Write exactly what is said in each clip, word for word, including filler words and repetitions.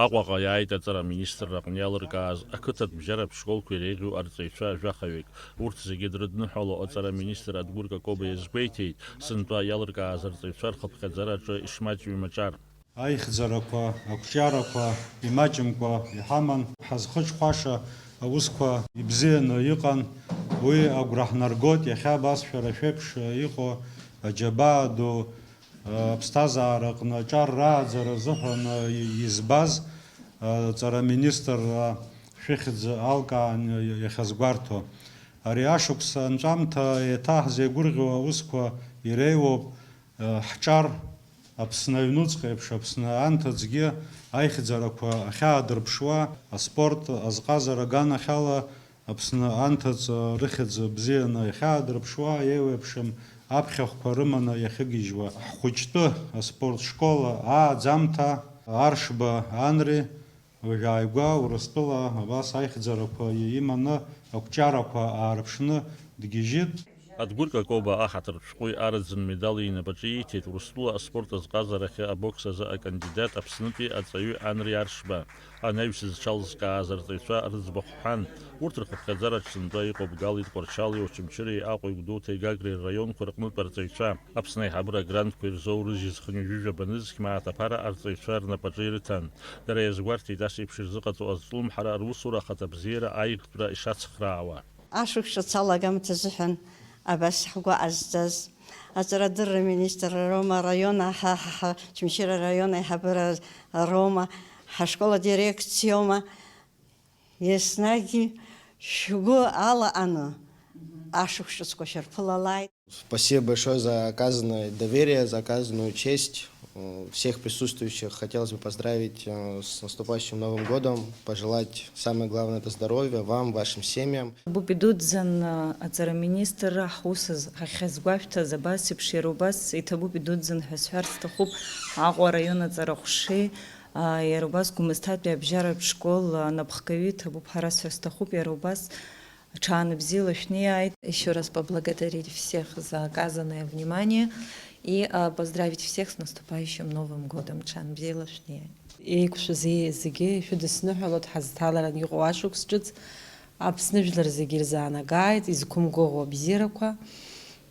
Аҟәаҟа иааит аҵара аминистрра аҟны иалыркааз ақыҭатә бжьаратә школқәа иреиӷьу арҵаҩцәа жәахаҩык. Урҭ зегьы дрыдныҳәало аҵара аминистр Адгәыр Какоба иазгәеиҭеит, сынтәа иалыркааз арҵаҩцәа рхыԥхьаӡараҿы ишмаҷҩым аҿар. Аихьӡарақәа, ақәҿиарақәа имаҷымкәа иҳаман, ҳазхыҽхәаша аусқәа ибзианы иҟан, уи агәра ҳнаргоит, иахьа абас шәара шәеиԥш иҟоу аџьабаа ду, аԥсҭазаара аҟны аҿар рааӡара азыҳәан избаз аҵара министрра шәыхьӡ алкаан иахьазгәарҭо. Ари ашықәс анҵәамҭа еиҭаҳзеигәырӷьо аусқәа иреиуоуп, ҳҿар Аԥсны аҩнуҵҟа еиԥш Аԥсны анҭыҵгьы аихьӡарақәа ахьаадырԥшуа, аспорт азҟазара аганахьала Аԥсны анҭыҵ рыхьӡ бзианы иахьаадырԥшуа, еиуеиԥшым аԥхьахәқәа рыманы иахьыгьежьуа, ҳхәыҷтәы аспорт школа ааӡамҭа Аршба Анри уажә ааигәа Урыстәыла абас аихьӡарақәа иманы ақәҿиарақәа аарԥшны дгьежьит. Адгәыр Какоба аҳаҭыртә шәҟәи арӡын медали инапаҿы ииҭеит Урыстәыла аспорт азҟазарахьы абокс азы акандидат Аԥснытәи аҵаҩы Анри Аршба. Анаҩс зҽалызкааз арҵаҩцәа рыӡбахә ҳәан, урҭ рхыԥхьаӡараҿ сынтәа иҟоуп Галеи Тҟәарчали, Очамчыреи, Аҟәеи Гәдоуҭеи Гагреи рраионқәа рҟнытә арҵаҩцәа. Аԥсны аиҳабыра агрантқәа ирзоурыжьыз хынҩажәижәаба нызқь мааҭ аԥара арҵаҩцәа рнапаҿы ирыҭан. Дара иазгәарҭеит ас еиԥш ирзыҟаҵоу азҿлымҳара русура ахаҭабзиара аиӷьтәра ишацхраауа. Ашықәс ҿыц алагамҭа азыҳәан абас ҳгәы ҟазҵаз аҵарадырра аминистр Рома, араион аҳа-, ҳа-, ҳа-, Очамчыра араион аиҳабыра Рома, ҳашкол адирекциома, еснагь шәгәы алаҟаны ашықәс ҿыцқәа шәырԥылалааит. Спасибо большое за оказанное доверие, за оказанную честь. Э, всех присутствующих хотелось бы поздравить, э, с наступающим Новым годом, пожелать, самое главное, это здоровья вам, вашим семьям. Иҭабуп идуӡӡан, э, аҵара аминистрра ҳус ҳахьазгәашәҭаз абас еиԥш, иара убас иҭабуп идуӡӡан ҳәа сҳәар сҭахуп Аҟәа араион аҵара аҟәшеи, э, иара убас Гәымсҭатәи абжьаратә школ, э, анапхгаҩы иҭабуп ҳәа расҳәар сҭахуп, иара убас Ҽаанбзиала шәнеиааит. Ещё раз поблагодарить всех за оказанное внимание и, а, поздравить всех с наступающим Новым годом. Ҽаанбзиала шәнеиааит. Еиқәшәаз зегьы шәыдысныҳәалоит, ҳазҭаларан иҟоу ашықәс ҿыц. Аԥсны жәлар зегьы ирзаанагааит, изқәымгәыӷуа абзиарақәа.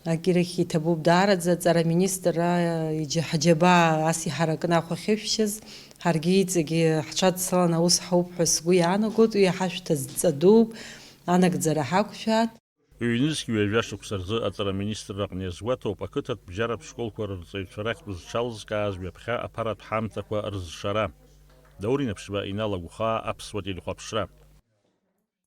Акирахь иҭабуп даараӡа, аҵара аминистрра иџьа-, ҳџьабаа ас иҳаракны ахә ахьышәшьыз, ҳаргьы иҵегьы ҳҽадцаланы аус ҳауп ҳәа сгәы иаанагоит, уи иаҳашәҭаз ҵа дууп, анагӡара ҳақәшәааит. Ҩнызқь ҩажәа шықәса рзы аҵара аминистрра аҟны иазгәаҭоуп ақыҭатә бџьаратә школқәа рырҵаҩцәа рахьтә зҽалызкааз ҩаԥхьа аԥаратә ҳамҭақәа рызшара. Даур Инаԥшьба, Инал Агәхаа, Аԥсуа телехәаԥшра.